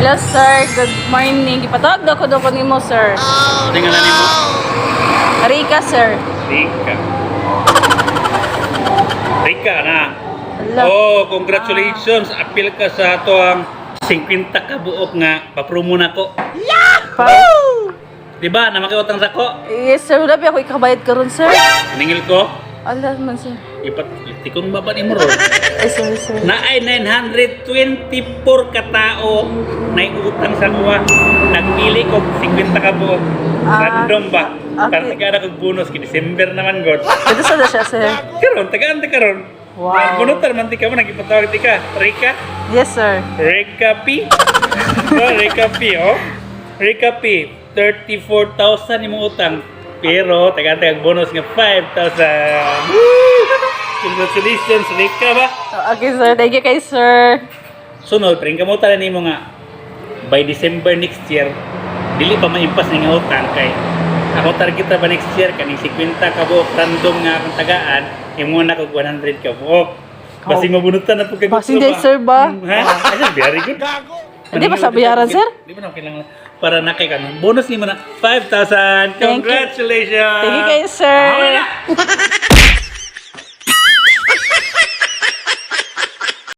Hello, sir, good morning. Ipatawag daw ko nimo, sir. Tingnan nimo. Rika, sir. Rika. Rika na. Hello. Oh, congratulations. Apil ka sa ato ang 50 ka buok nga papromo nako. Pa Di ba? Na makiutang sa ko. Yes, sir. Wala ba ako ikabayad karon, sir? Ningil ko. Ala man, sir. Ipat tikong baba ni mo ron. Ay, sorry, sir. Naay 924 ka tao na utang sa kuha. Nagpili ko 50 ka buok. Ah, Random ba? okay. Para tagaan ako bonus kay December naman god. Ito sa na siya, sir. Karon tagaan ta karon. Wow. Bunutan man ti ka mo nagipatawag ti ka. Rika, Yes, sir. Rika P. Oh, Rika P, oh. Rika P, 34,000 imong utang. Pero tagaan ta kag bonus nga 5,000. Woo! Congratulations, Rika ba? Okay, sir. Thank you kay sir. Sunod, pring kamutan na nimo nga by December next year, dili pa maimpas ning utang kay ako target ra ba next year kaning 50 ka buok random nga akong tagaan, imo na kog 100 ka buok. Basing mabunutan na pud kag Basing day, sir, ba? Ha? Ay, sir, very good. Hindi ba sa bayaran, sir? Di ba na kailangan para na kay kanon. Bonus nimo na 5,000. Thank you. Congratulations. Thank you kay sir. Hawla na.